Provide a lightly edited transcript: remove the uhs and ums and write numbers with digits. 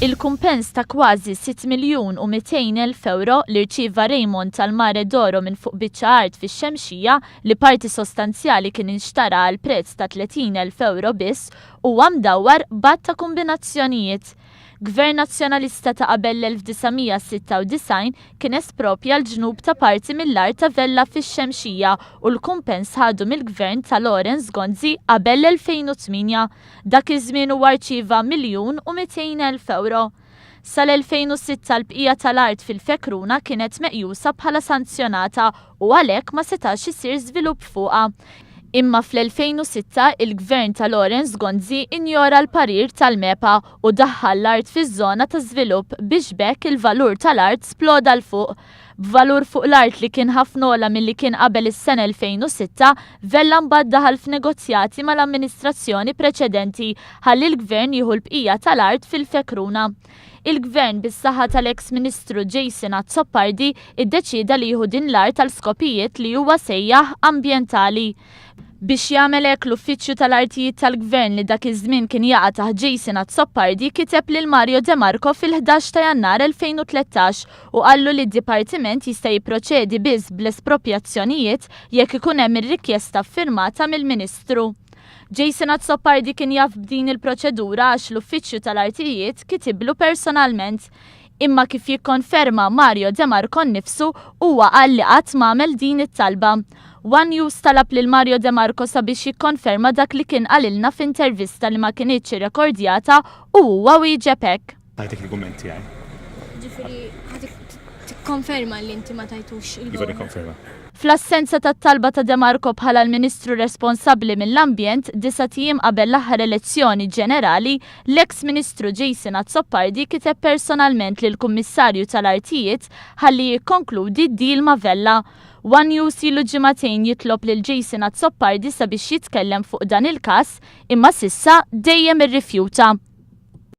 Il-kumpens ta' kważi 6 miljun u 200 elf ewro li rċieva Raymond tal-Mare d'Oro minn fuq biċċa art fix-Xemxija li parti sostanzjali kien inxtara għal prezz ta' 30 elf ewro biss huwa mdawwar b'għadd ta' kumbinazzjonijiet. Gvern Nazzjonalista ta' qabel l-1996 kien espropja l-ġnub ta' parti mill-art ta' Vella fix-Xemxija u l-kumpens ħadu mill-Gvern ta' Lawrence Gonzi qabel l-2008. Dak iż-żmien huwa rċieva 1,200,000 ewro. Sal-2006 l-bqija tal-art fil-Fekruna kienet meqjusa bħala sanzjonata u għalhekk ma setax isir żvilupp fuqha. Imma fl-2006 il-Gvern ta' Lawrence Gonzi injora l-parir tal-MEPA u daħħal l-art fiż-żona ta' żvilupp biex b'hekk il-valur tal-art sploda 'l fuq. B'valur fuq l-art li kien ħafna ogħla milli kien qabel is-sena 2006, Vella mbagħad daħal f'negozjati mal-amministrazzjoni preċedenti ħalli l-Gvern jieħu l-bqija tal-art fil-Fekruna. Il-Gvern, bis-saħħa tal-eks Ministru Jason Azzopardi, iddeċieda li jieħu din l-art għal skopijiet li huwa sejjaħ ambjentali. Biex jagħmel hekk l-Uffiċċju tal-Artijiet tal-Gvern li dak iż-żmien kien jaqa' taħt Jason Azzopardi kiteb lil Mario De Marco fil-11 ta' Jannar 2013 u qallu li d-Dipartiment jista' jipproċedi biss bl-espropjazzjonijiet jekk ikun hemm ir-rikjesta ffirmata mill-Ministru. Jason Azzopardi kien jaf b'din il-proċedura għax l-Uffiċċju tal-Artijiet kitiblu personalment. Imma kif jikkonferma Mario De Marco nnifsu, huwa qal li qatt m'għamel din it-talba. One News talab lil Mario De Marco sabiex jikkonferma dak li kien qalilna f'intervista li ma kinitx irrekordjata u huwa wieġeb hekk. Tajtek il-kumment tiegħi. Ġifieri ħa tikkonferma li inti ma tajtux il-go. Iva nikkonferma. Fl-assenza tat-talba ta' De Marco bħala l-Ministru responsabbli mill-Ambjent, disat ijiem qabel l-aħħar elezzjoni ġenerali, l-eks Ministru Jason Azzopardi kiteb personalment lill-Kummissarju tal-Artijiet ħalli jikkonkludi d-deal ma' Vella. One News ilu ġimagħtejn jitlob lil Jason Azzopardi sabiex jitkellem fuq dan il-każ imma s'issa dejjem irrifjuta.